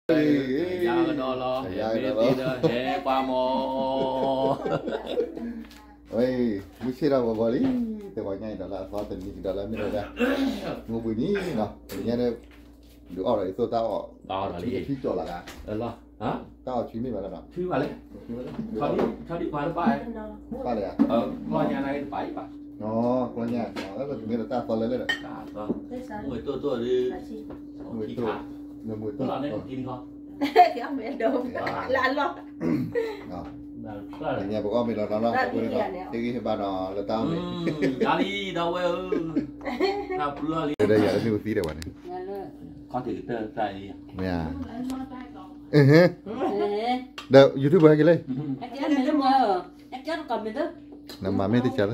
ယၤကဒီးလီၤ, ယၤကဒီးလီၤ, ဟဲပှၤမီၤ, ဝဲ, မုၢ်ဆ့ၣ်ဒီးဂီၤဂီၤလံ, တဂီၤညါအံၤဒီးလၢအသီတနံၤကဒီးလၢအမ့ၢ်ဝဲဒၣ်, မုၢ်ဘှံးနံၤနီၤ, ညါန့ၣ်, ဒုးအီၣ်ဒီးယသိၣ်တၢ်အီၣ်, တၢ်အီၣ်ထွံၣ်မ့ၢ်ဘၣ်လၢနီၤ, တၢ်အီၣ်ထွံၣ်မ့ၢ်ဘၣ်လၢနီၤ, ထွံၣ်ဘၣ်လၢ, ထွံၣ်ဘၣ်လၢဘၣ်, ဘၣ်လၢယၤ, ကျီၢ်ညါန့ၣ်တပာ်အံၤဘၣ်, ကျီၢ်ညါ, မ့ၢ်ဒီးတၢ်သီလၢလၢဒီး, မုၢ်တိၢ်တိၢ်ဒီး, မုၢ်တိၢ်, မုၢ်တိၢ်, လၢအလီၢ်, ညါပကအီၣ်မ့ၤလီၤနီၤလီၤ, ဟ့ၣ်ဂံၢ်ဟ့ၣ်ဘါနီၤလၢတၢ်အီၣ်မ့ၤ, ယၤလံဒီးဝဲဧၢ, တၢ်ပျၢ်လံ, ဒီးယၤလၢမ့ၣ်အူသံဒီးဝဲန့ၣ်, ခီၣ်ထံးကတၢၢ်တၢ်အံၤ, မ့ၢ်ဧါ, ဒီး YouTube ဟဲက့ၤလံ, နမၤမ့ၢ်တကးလၢ,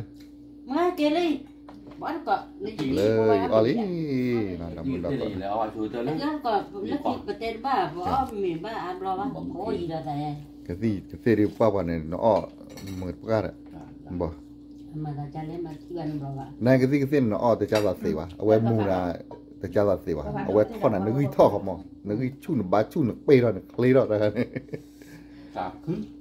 လၢယအီၣ်လံ, ဒီးမုၢ်ဒီး, ကသံၣ်ကသ့ၣ်ဒုးပှၢ်ပှၢ်န့ၣ် နအီၣ်မုာ်ပှၢ်ဒီး, ဘၣ်, နကသံၣ်ကသ့ၣ်န့ၣ် နအီၣ်တကးသးသ့ဘၣ်, အဝဲမူၤနၤ, တကးသးသ့ဘၣ်, အဝဲထီၣ်နၤ နဂံၢ်ထီၣ်ဃီမီၤ, နဂံၢ်ဆူၣ်နဘါဆူၣ်နပ့ၢ်ထီၣ်နချ့ထီၣ်တၢ်န့ၣ်,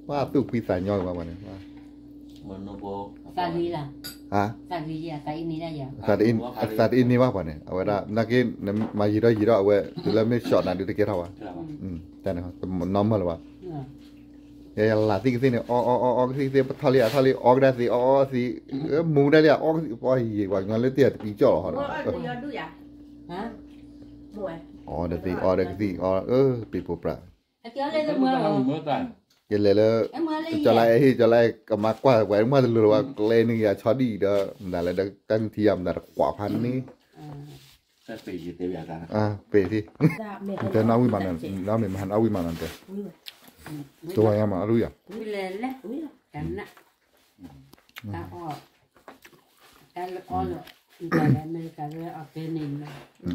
ပှၤသူၣ်ဖှံသးညီဘၣ်န့ၣ်, သးဂ့ၤလီၤ, သးဂ့ၤ, သးအံၤန့ၢ်ဘၣ်ပှၤန့ၣ် အဝဲဒၣ် နာ်က့ မၤယံာ်ထီၣ်ယံာ်ထီၣ်အဝဲ တုၤလၢမ့ၢ် short နၤဒုးတကဲထီၣ်ဘၣ်, တၢ်န့ၣ် normal လၢၤဘၣ်, ယလၢသံၣ်ကသ့ၣ်န့ၣ် အီအီအီအီကသံၣ်ကသ့ၣ် ပထီၣ်လံအထီၣ်လံ အီကဒါသ့ၣ် အီအီသ့ၣ်, မူဒါလံ အီကသံၣ် ပှၤယံာ်ပှၤကညီလၢတ့ၢ် တပံကၠီၣ်လီၤဟီဒီး, အီဒီးသ့ၣ် အီဒီးကသံၣ် အီ, ပ့ၤပိာ်ပြး ယလဲၤလၢ ကၠီၤလါအဲၣ်ဟ့ၣ် ကၠီၤလါအဲၣ်ကမၤကွၢ်ဝဲမ့ၢ်တလိၤလၢၤဘၣ် ကျဲန့ၣ်ယၤဆီဒံၣ်ဒီး မတၤလၢတၢ်ကထံၣ်ယၤ မတၤတကွၢ်ဖးန့ၣ်, ပ့ၤ, တနီၣ်ဝံၣ်မး, နီၣ်မ့ၢ်မဟါနီၣ်ဝံၣ်မးနီၣ်တဲ, တဝီညါမးအလူယၤ,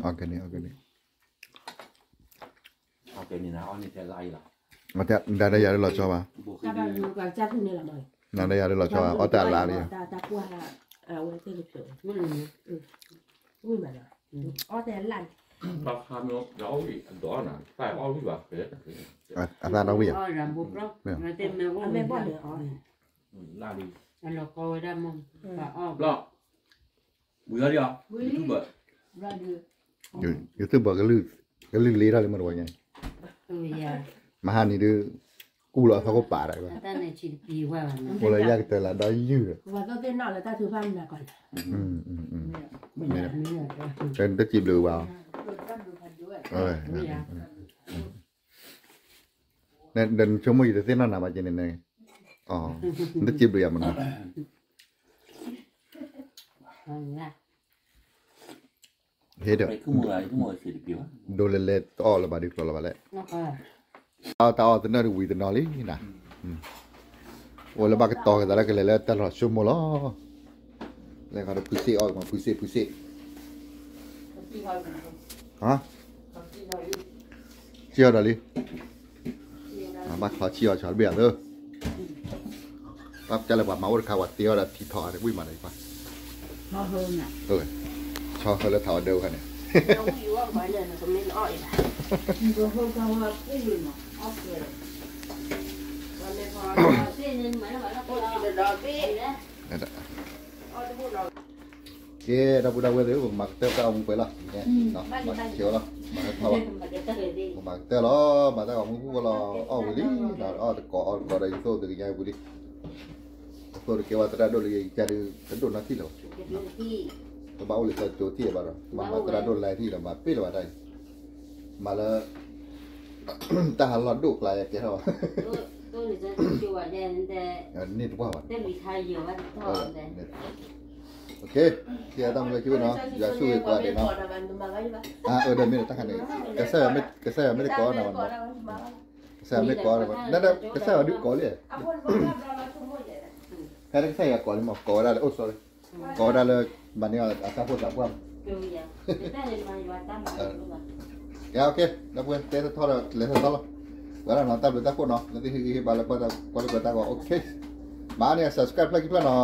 organic organic, ဒါဒၣ်ယၤလၢလီၤဆီဘၣ်, ဒါဒၣ်ယၤလၢလီၤဆီဘၣ် အီၣ်တၢ်လါလံ, အသၣ်နီၣ်ဝံၣ်ဧါ, ယသူၣ်ဘၣ်ကလုၢ်လ့ထီၣ်လံမ့ၢ်တဝီညါ, မဟါန့ၣ်ဒုး ကူၣ်လီၤအသီခိၣ်ပာ်ဒီး, အိၣ်လၢယၤကတၢၢ်လၢဒီယုၢ်ဒီး, တစံးဘျုးဘၣ်, ဒီးနဆိကမိၣ်ယတသ့ၣ်နီၣ်နၤဘၣ်က့ၤန့ၣ်, နတစံးဘျုးယၤမနီၤ ဟ့ၣ်ဒီး, ဒိးလဲၤလဲၤတအီၣ်လၢၤဘၣ်ဒုးကျိၤလၢၤဘၣ်လဲၣ်, တၢ်အီၣ်တနၢၣ်တဝံၤတနီၤလံနၤ, အိၣ်လၢဘၣ်ကတီၤကသးလၢကလဲၤလၢတၢ်လီၤဆိကမိၣ်လီၤ, လဲၤခီဒီးဖုစ့ၣ်အီၣ်မး ဖုစ့ၣ် ဖုစ့ၣ်, ဟါဆံၣ်အီၣ်ဒီးလံ, ဘၣ်ချီဆံၣ်အီၣ်ဆီတဘ့ၣ်အသိး, ဘၣ်ကလဲၤပှၤမၤအိၣ်တခါ ပှၤတ့အီၣ်ဒီးထံထီၣ်အဝံၣ်မးဒီး, ဆီဟၢလၢထးအီၤဒၢအခါန့ၣ်, ကဲ ဒီပုၢ်ဒီဝဲၢ်သ့ၣ်ဧၢ ပမၤကတၢၢ်တၢ်အီၣ်မူပှဲၤလီၤ, မၤကထီလီၤ, ပမၤကတၢၢ်လီၤ, မၤတၢ်ဂီၤမူပူၤလီၤ, အီၣ်ဝံၤလံ, အီၣ်တကိးအီၣ်တကိးဒီး ယသိၣ်တကညါပူၤလံ, ယသိၣ်တကဲဝဲသရၣ်ဒိၣ်လၢယကစၢ်ဒုး တဒိၣ်နီတထံၣ်လၢၤဘၣ်, တဘၣ်အိၣ်လၢစီကၠိထံၣ်ဘၣ်ဒီး မၤမၤသရၣ်ဒိၣ်လၢထံၣ်ဒီး မၤပ့ၣ်လၢၤဘၣ်တၢ်အံၤ, မၤလၢ တၢ်ဟးလီၢ်ဒိၣ်ကျါယကဲထီၣ်, န့ၢ်တပှၢ်ဘၣ်, ကဲ တၢ်မုၢ်လၢခံဘ့ၣ်နီၤ, ယွၤဆိၣ်ဂ့ၤကိးဂၤဒဲးနီၤ, အၢ ဒီးမ့ၢ်တၢ်ခါန့ၣ်, ကစၢ်ယွၤမ့ၢ်ကိးနၤဘၣ်နီၤ, ကစၢ်ယွၤမ့ၢ်ကိးနၤဘၣ်, ကစၢ်ယွၤဒုးကိးလံ, ဖဲလၢကစၢ်ယွၤကိးလံမး ကိးဝဲဒၣ်လၢ အိၣ် sorry, ကိးဝဲဒၣ်လၢမၤန့ၢ်အသးဖိသးပှၢ်မး, ကဲ ဒီပုၢ်ဝဲၢ် တဲထီၣ်ဒီးလဲၤထီၣ်လီၤ, ဝဲဒၣ်နီၤ တၢ်ဘျုးတၢ်ဖှိၣ်နီၤ လၢသုဟ့ၣ်ဂံၢ်ဟ့ၣ်ဘါလၢကွၢ်တၢ်ကွၢ်တၢ်ဂီၤ okay, မၤန့ၢ် subscribe ဖျၢၣ်ခံဖျၢၣ်နီၤ